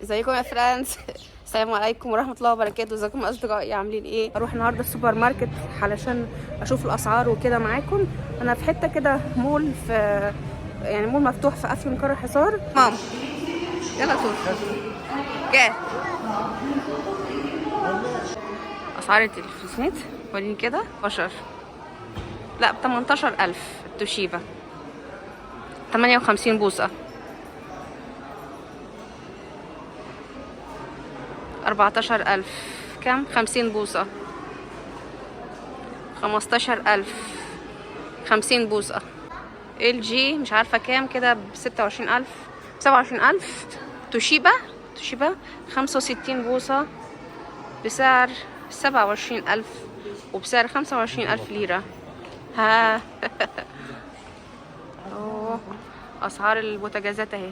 ازيكم يا friends؟ السلام عليكم ورحمة الله وبركاته. ازيكم يا اصدقائي، عاملين ايه؟ اروح النهارده السوبر ماركت علشان اشوف الاسعار وكده معاكم. انا في حتة كده مول، في يعني مول مفتوح في افيون كارا حصار. ماما يلا توفي جاي اسعار التلفزيونات وريني كده. 10 لا ب 18000 التوشيبا 58 بوصه، 14000 كام؟ 50 بوصة، 15000 50 بوصة. LG مش عارفة كام كده، ب26000، 27000. توشيبا، توشيبا 65 بوصة بسعر 27000 وبسعر 25000 ليرة. ها اوه، اسعار البوتاجازات اهي.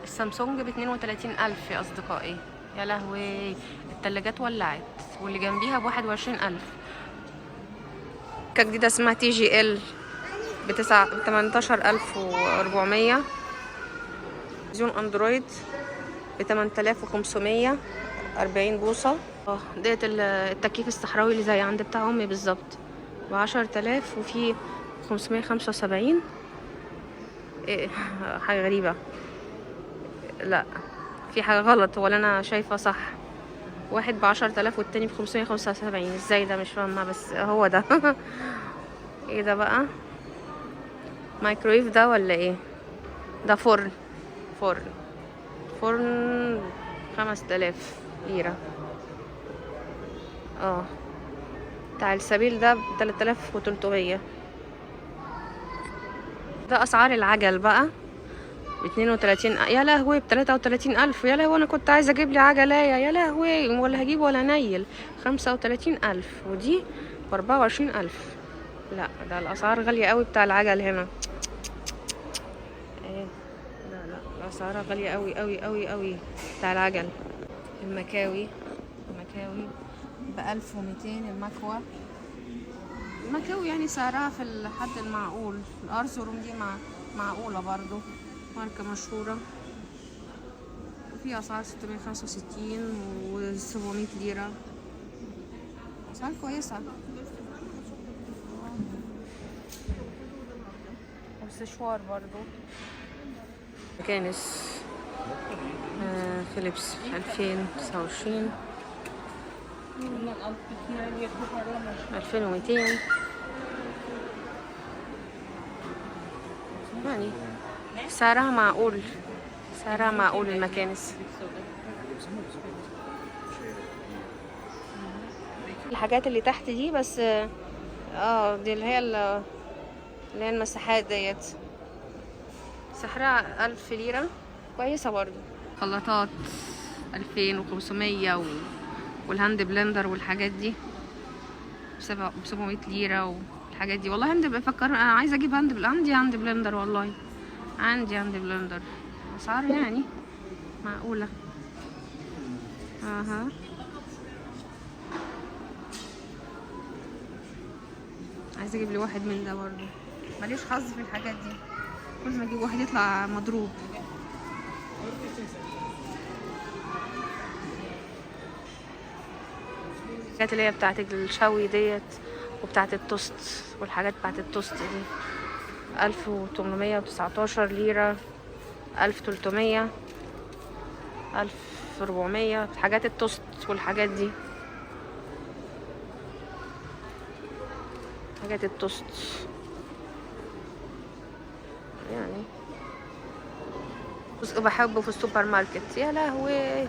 السامسونج ب32000 يا أصدقائي. يا لهوي، التلاجات ولعت، واللي جنبيها ب21000. جديدة اسمها TGL ب18400. تلفزيون اندرويد ب8540 بوصة. ديت التكييف الصحراوي اللي زي عند بتاع امي بالظبط ب10000، وفي 575. ايه حاجة غريبة، لا في حاجة غلط ولا أنا شايفة صح؟ واحد ب10000 والتاني ب575، ازاي ده؟ مش فاهمة، بس هو ده. ايه ده بقى؟ مايكرويف ده ولا ايه ده؟ فرن، فرن، فرن 5000 ليرة. بتاع السبيل ده ب3300. ده أسعار العجل بقى ب32، يا لهوي، ب33000. يا لهوي، انا كنت عايزه اجيب لي عجلايه، يا لهوي، ولا هجيب ولا نيل. 35000، ودي ب24000. لا ده الاسعار غالية قوي بتاع العجل هنا. ايه لا لا، الاسعار غالية قوي قوي قوي قوي بتاع العجل. المكاوي، المكاوي ب1200. المكوى، المكاوي يعني سعرها في الحد المعقول. الارزوروم دي معقولة برضو، ماركة مشهورة. وفي أسعار 665 و 700 ليرة، أسعار كويسة. والسشوار برضو. مكانس فيليبس 2029، 2200، يعني سعرها معقول، سعرها معقول المكانس. الحاجات اللي تحت دي بس دي اللي هي المساحات ديت سعرها 1000 ليرة، كويسة برضو. خلاطات 2500 وال hand blender والحاجات دي ب700 ليرة والحاجات دي. والله hand بفكر انا عايزة اجيب hand blender، عندي hand blender، والله عندي hand blender. اسعار يعني معقولة. اها عايزة اجيب لي واحد من ده برضو، ماليش حظ في الحاجات دي، كل ما اجيب واحد يطلع مضروب. الحاجات اللي هي بتاعت الشوي ديت وبتاعت التوست والحاجات بتاعت التوست دي 1819 ليرة، 1300، 1400. حاجات التوست والحاجات دي، حاجات التوست يعني. بص بحبه في السوبر ماركت، يا لهوي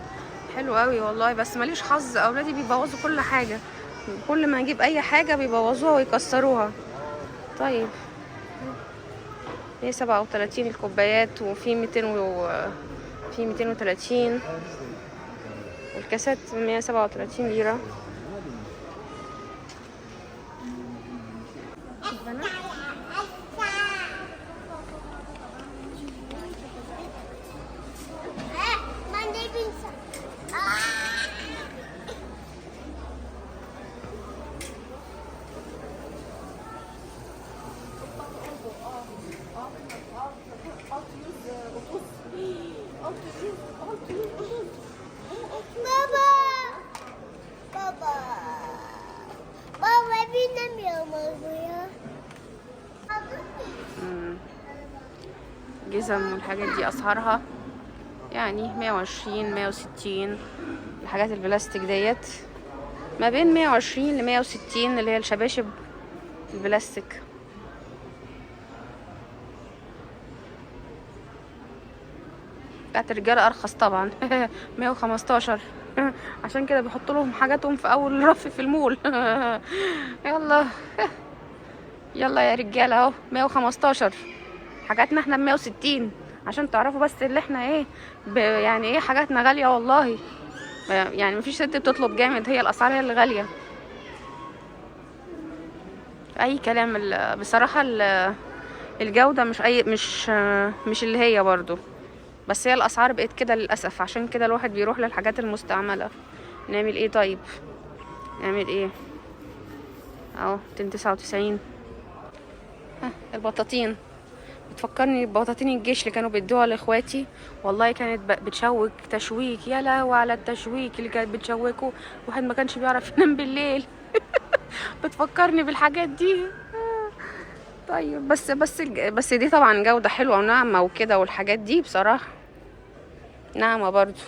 حلو قوي والله، بس ماليش حظ، اولادي بيبوظوا كل حاجة، كل ما اجيب اي حاجة بيبوظوها ويكسروها. طيب 137 الكوبايات، وفي 200 و في 230، والكاسات 137 ليرة. Monday pizza. جزم والحاجات دي اسعارها يعني 120، 160. الحاجات البلاستيك ديت ما بين 120 ل 160، اللي هي الشباشب البلاستيك. بتاعت الرجالة ارخص طبعا 115. عشان كده بيحطوا لهم حاجاتهم في اول رف في المول. يلا يلا يا رجاله اهو 115، حاجاتنا احنا ب 160، عشان تعرفوا بس اللي احنا ايه يعني ايه حاجاتنا غالية والله. يعني مفيش ست بتطلب جامد، هي الاسعار هي اللي غالية. اي كلام. بصراحة الجودة مش اي مش مش اللي هي برضو، بس هي الاسعار بقت كده للاسف، عشان كده الواحد بيروح للحاجات المستعملة. نعمل ايه طيب؟ نعمل ايه؟ اهو 299. البطاطين بتفكرني ببطاطين الجيش اللي كانوا بيدوها لاخواتي، والله كانت بتشوك تشويك، يا لهوي على التشويك اللي كانت بتشوكه، واحد ما كانش بيعرف ينام بالليل. بتفكرني بالحاجات دي. طيب بس دي طبعا جودة حلوة وناعمة وكده، والحاجات دي بصراحة ناعمة برضو،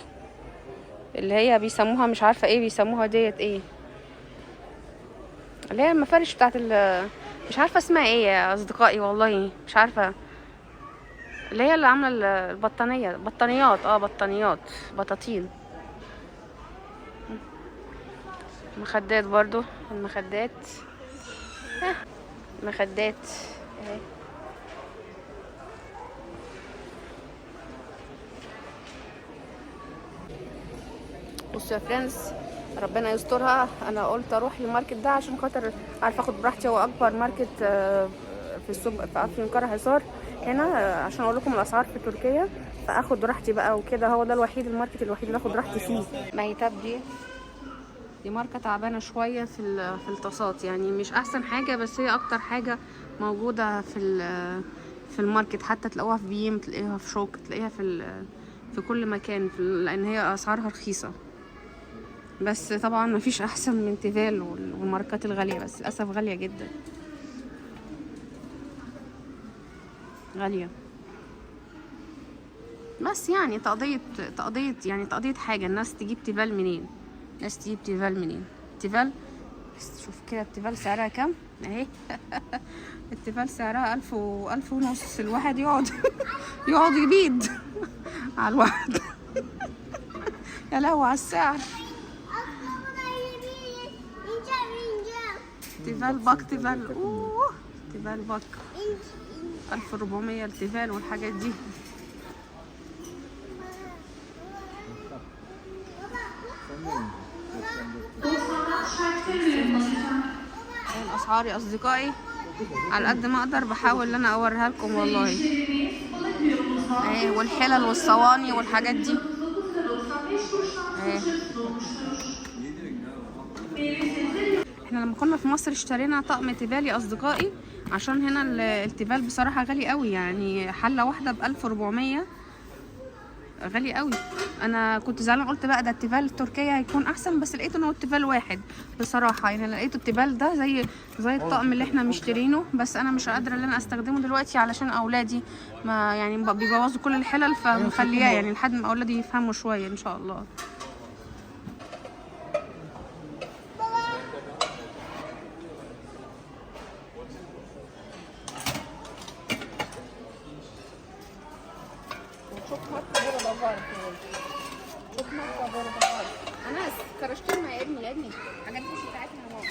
اللي هي بيسموها مش عارفة ايه بيسموها ديت ايه، اللي هي المفارش بتاعت مش عارفة اسمها ايه يا اصدقائي والله مش عارفة، اللي هي اللي عاملة البطانية، بطانيات، بطانيات، بطاطين. مخدات برضو، المخدات، مخدات اهي. بصوا يا friends ربنا يسترها، انا قلت اروح ال market ده عشان خاطر عارفه اخد براحتي، هو اكبر market في السوق في افيون كارا هنا، عشان اقول لكم الاسعار في تركيا، فاخد راحتي بقى وكده. هو ده الوحيد ال market الوحيد اللي اخد راحتي فيه. مهيتاب دي ماركة تعبانة شوية في الطاسات، يعني مش احسن حاجة، بس هي اكتر حاجة موجودة في ال market، حتى تلاقوها في بيم، تلاقيها في شوك، تلاقيها في كل مكان، لان هي اسعارها رخيصة. بس طبعا مفيش احسن من تيفال والماركات الغالية، بس للاسف غالية جدا، غالية. بس يعني تقضيه حاجة. الناس تجيب تيفال منين؟ الناس تجيب تيفال منين؟ تيفال شوف كده التيفال سعرها كام اهي. التيفال سعرها 1500، الواحد يقعد يبيد على الواحد. يا لهوي على السعر. تيفال باك، تيفال، اوه تيفال باك 1400 التيفال والحاجات دي. الاسعار يا اصدقائي على قد ما اقدر بحاول ان انا اوريها لكم والله. اهي والحلل والصواني والحاجات دي اهي. احنا لما كنا في مصر اشترينا طقم تيفال يا اصدقائي، عشان هنا التيفال بصراحة غالي قوي، يعني حلة واحدة ب1400 غالي قوي. انا كنت زعلانة قلت بقى ده التيفال التركية هيكون احسن، بس لقيت ان هو التيفال واحد بصراحة، يعني لقيت التيفال ده زي الطقم اللي احنا مشترينه، بس انا مش قادرة ان انا استخدمه دلوقتي علشان اولادي ما يعني بيبوظوا كل الحلل، فمخلياه يعني لحد ما اولادي يفهموا شوية ان شاء الله. انس كرشتنا يا ابني، يا ابني حاجات مش بتاعتنا يا ماما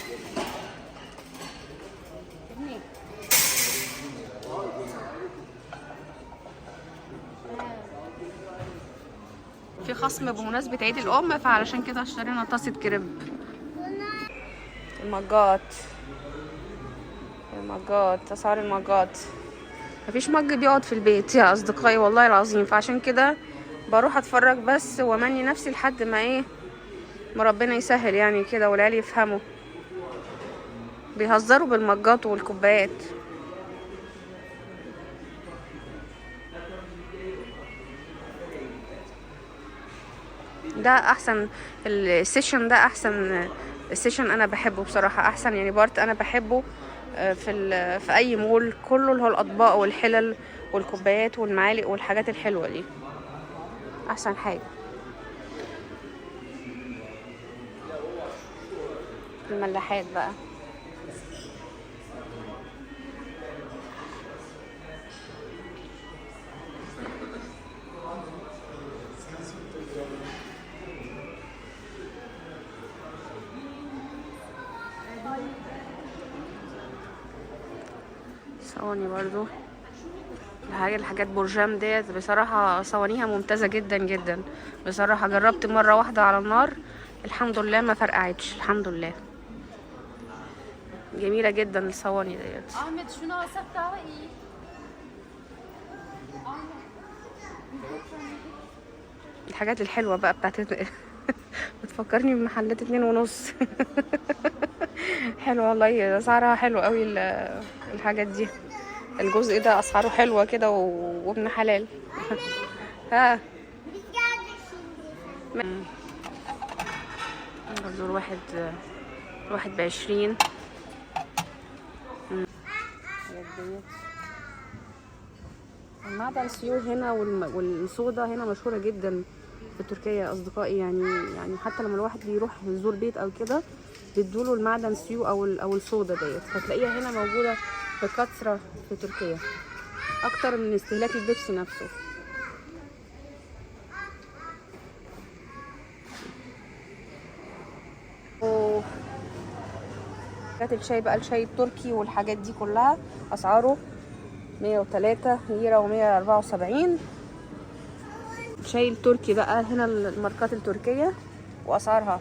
ابني. في خصم بمناسبة عيد الأم، فعلشان كده اشترينا طاسة كريب. المجات، المجات، أسعار المجات، مفيش مج بيقعد في البيت يا أصدقائي والله العظيم، فعشان كده بروح أتفرج بس وأمني نفسي لحد ما إيه، ما ربنا يسهل يعني كده والعيال يفهموا. بيهزروا بالمجات والكوبايات. ده احسن ال section، ده احسن session انا بحبه بصراحة، احسن يعني part انا بحبه في اي مول كله، اللي هو الاطباق والحلل والكوبايات والمعالق والحاجات الحلوة دي، احسن حاجة. الملاحات بقى. صواني برضو، الحاجات برجام ديت بصراحة صوانيها ممتازة جدا جدا بصراحة. جربت مرة واحدة على النار، الحمد لله ما فرقعتش، الحمد لله. جميلة جدا الصواني ديت. Ahmet şunu alsak daha iyi. الحاجات الحلوة بقى بتاعت بتفكرني بمحلات 2.5. حلو والله، اسعارها حلو قوي الحاجات دي. الجزء ده اسعاره حلوة كده وابن حلال. ها Biz geldik şimdi. برضو الواحد ب20. المعدن suyu هنا والصودا هنا مشهورة جدا في تركيا يا أصدقائي. يعني حتى لما الواحد بيروح يزور بيت أو كده بيدوله المعدن suyu أو الصودا ديت، فتلاقيها هنا موجودة بكثرة في تركيا أكتر من استهلاك البيبسي نفسه. حاجات الشاي بقى، الشاي التركي والحاجات دي كلها أسعاره 103 ليرة و174. الشاي التركي بقى هنا الماركات التركية وأسعارها.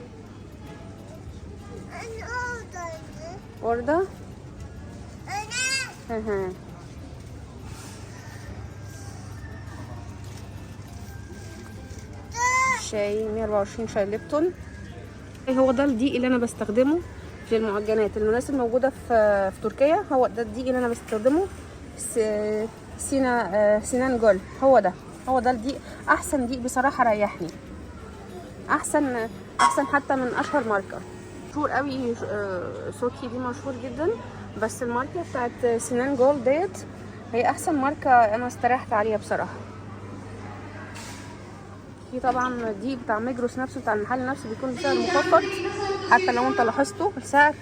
Anne oradaydı. وردة. Anne. شاي 124، شاي ليبتون. هو ده الدقيق اللي انا بستخدمه في المعجنات. الناس الموجودة في تركيا هو ده الدقيق اللي انا بستخدمه، سينا، سينان جول. هو ده الدقيق، احسن دقيق بصراحة، ريحني احسن حتى من اشهر ماركة. مشهور قوي، سوكي دي مشهور جدا، بس الماركة بتاعت سينان جول ديت هي احسن ماركة انا استريحت عليها بصراحة. في طبعا دي بتاع ميجروس نفسه، بتاع المحل نفسه، بيكون بسعر مخفض حتى لو انت لاحظته السعر.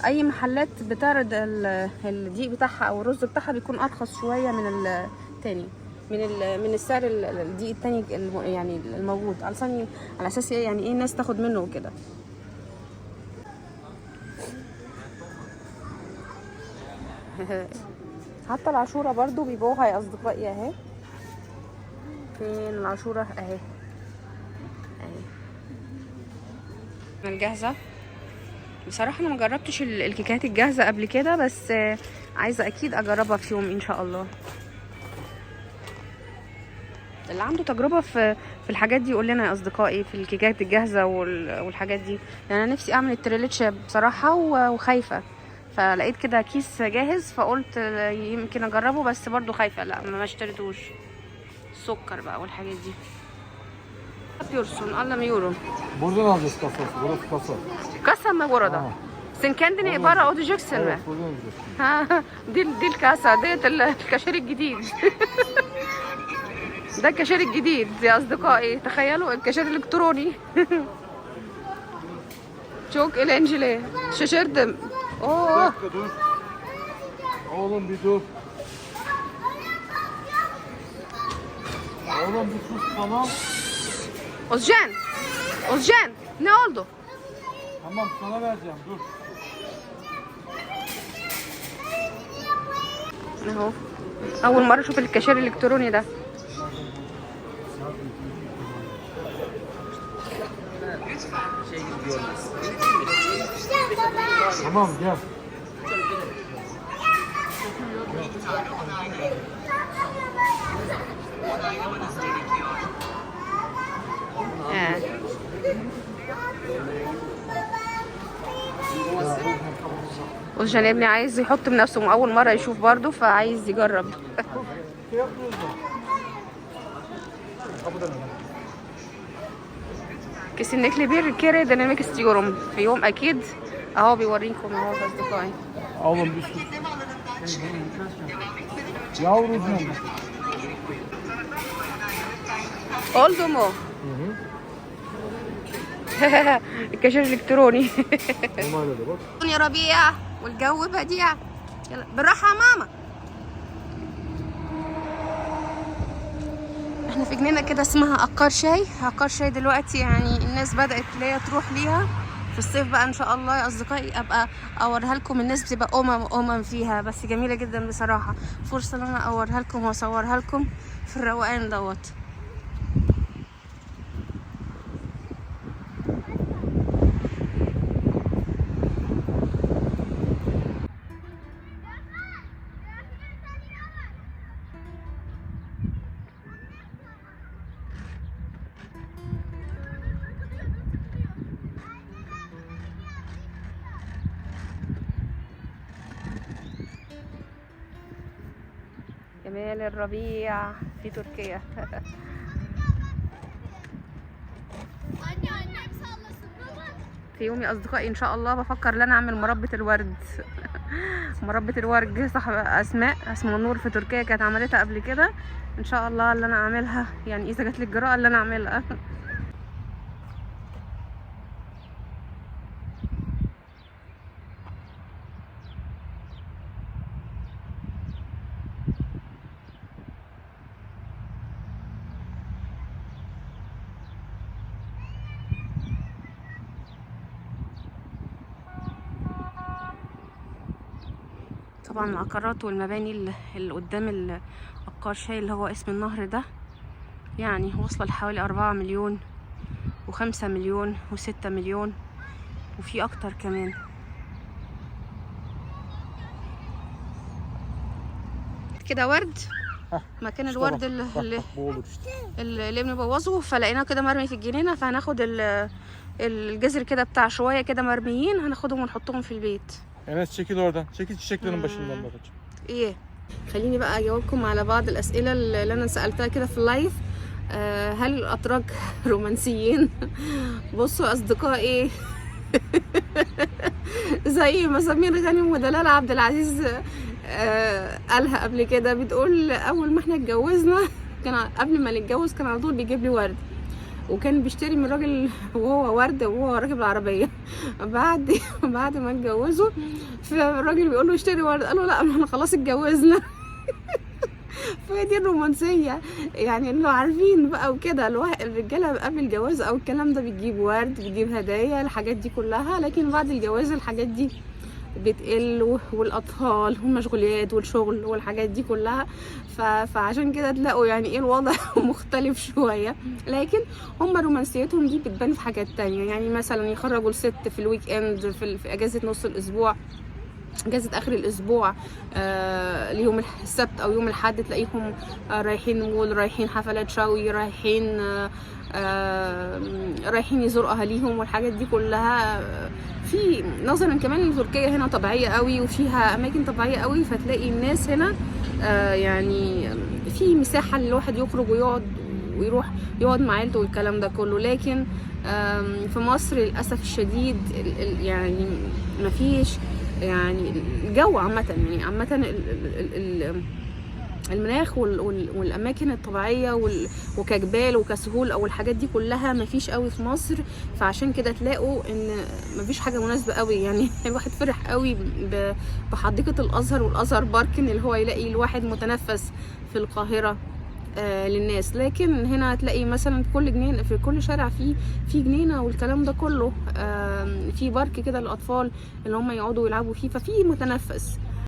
اي محلات بتعرض الدقيق بتاعها او الرز بتاعها بيكون ارخص شوية من التاني، من السعر الدقيق التاني يعني الموجود، علشان على اساس ايه يعني ايه الناس تاخد منه وكده. حتى العاشوره برضو بيبيعوها يا اصدقائي اهي. فين العاشوره؟ اهي اهي الجاهزة. بصراحة انا ما جربتش الكيكات الجاهزة قبل كده، بس عايزه اكيد اجربها في يوم ان شاء الله. اللي عنده تجربه في الحاجات دي يقول لنا يا اصدقائي، في الكيكات الجاهزة والحاجات دي. يعني انا نفسي اعمل التريليتش بصراحة وخايفة، فلقيت كده كيس جاهز فقلت يمكن اجربه، بس برضو خايفة، لا ما اشتريتوش. السكر بقى والحاجات دي. Yapıyorsun anlamıyorum. Buradan alacağız kasası. Burası kasa. Kasa mı burada? Ha. Sen kendine para ödeyeceksin mi? Evet buradan alacağız. ها دي الكاسة ديت الكاشير الجديد. ده الكاشير الجديد يا أصدقائي، تخيلوا الكاشير الإلكتروني. Çok eğlenceli. Şaşırdım. Bir Oo. dakika dur. Oğlum bir dur. Oğlum bir sus tamam. Özcan. Özcan ne oldu? Tamam sana vereceğim dur. اهو اول مرة اشوف الكاشير الالكتروني ده. Tamam gel. آه. Özcan ابني عايز يحط بنفسه، اول مرة يشوف برضه فعايز يجرب. Şey yapmıyoruz da. Kapıdan hemen. Kesinlikle bir kere denemek istiyorum في يوم اكيد. اهو بيوريكم اهو يا اصدقائي. Oğlum bir sus. Yavrucuğum. Oldu mu? الكاشير الالكتروني. Onayladı bak. يا ربيع والجو بديع. يلا بالراحة يا ماما. احنا في جنينة كده اسمها عقار شاي. عقار شاي دلوقتي يعني الناس بدأت ليا تروح ليها في الصيف بقى ان شاء الله يا اصدقائي ابقى اوريها لكم. الناس بتبقى امم امم فيها، بس جميلة جدا بصراحة. فرصة ان انا اوريها لكم واصورها لكم في الروقان دوت. جمال الربيع في تركيا. Anne annem sallasın. Baba. في يوم يا اصدقائي ان شاء الله بفكر ان انا اعمل مربة الورد. مربة الورد صاحب اسماء، اسماء نور في تركيا كانت عملتها قبل كده. ان شاء الله اللي انا اعملها يعني اذا جات لي الجراءة اللي انا اعملها. طبعا العقارات والمباني اللي قدام عقار شاي اللي هو اسم النهر ده يعني واصلة لحوالي 4 مليون و5 مليون و6 مليون وفي أكتر كمان. كده ورد مكان İşte الورد bak, اللي, bak, اللي, bak, bu olur işte. اللي بنبوظه، فلقيناه كده مرمي في الجنينة، فهناخد الجزر كده بتاع شوية كده مرميين، هناخدهم ونحطهم في البيت. Enes çekil oradan. Çekil çiçeklerin başından babacığım. ايه خليني بقى اجاوبكم على بعض الاسئلة اللي انا سالتها كده في ال live. هل الاتراك رومانسيين؟ بصوا يا اصدقائي، زي ما سمير غانم ودلال عبد العزيز قالها قبل كده، بتقول اول ما احنا اتجوزنا كان قبل ما نتجوز كان على طول بيجيب لي ورد، وكان بيشتري من الراجل وهو ورد وهو راكب العربية. بعد ما اتجوزوا فالراجل بيقول له اشتري ورد، قال له لا ما احنا خلاص اتجوزنا. فهي دي الرومانسية يعني، انه عارفين بقى وكده. الرجالة قبل الجواز او الكلام ده بتجيب ورد، بتجيب هدايا، الحاجات دي كلها، لكن بعد الجواز الحاجات دي بتقل، والاطفال والمشغوليات والشغل والحاجات دي كلها، فعشان كده تلاقوا يعني ايه الوضع مختلف شوية. لكن هم رومانسيتهم دي بتبان في حاجات تانية، يعني مثلا يخرجوا الست في ال weekend، في اجازه نص الاسبوع، اجازه اخر الاسبوع، ليوم السبت او يوم الاحد، تلاقيهم رايحين مول، رايحين حفلات شوي، رايحين يزوروا اهاليهم والحاجات دي كلها. في نظرا كمان ان تركيا هنا طبيعية قوي وفيها اماكن طبيعية قوي، فتلاقي الناس هنا يعني في مساحة للواحد يخرج ويقعد ويروح يقعد مع عيلته والكلام ده كله. لكن في مصر للاسف الشديد يعني مفيش، يعني الجو عامة، يعني عامة المناخ والأماكن الطبيعية وكجبال وكسهول أو الحاجات دي كلها مفيش قوي في مصر. فعشان كده تلاقوا إن مفيش حاجة مناسبة قوي. يعني الواحد فرح قوي بحديقة الأزهر والأزهر باركن اللي هو يلاقي الواحد متنفس في القاهرة للناس. لكن هنا هتلاقي مثلا كل جنين، في كل شارع في جنينة والكلام ده كله، في بارك كده للأطفال اللي هم يقعدوا يلعبوا فيه، ففي متنفس.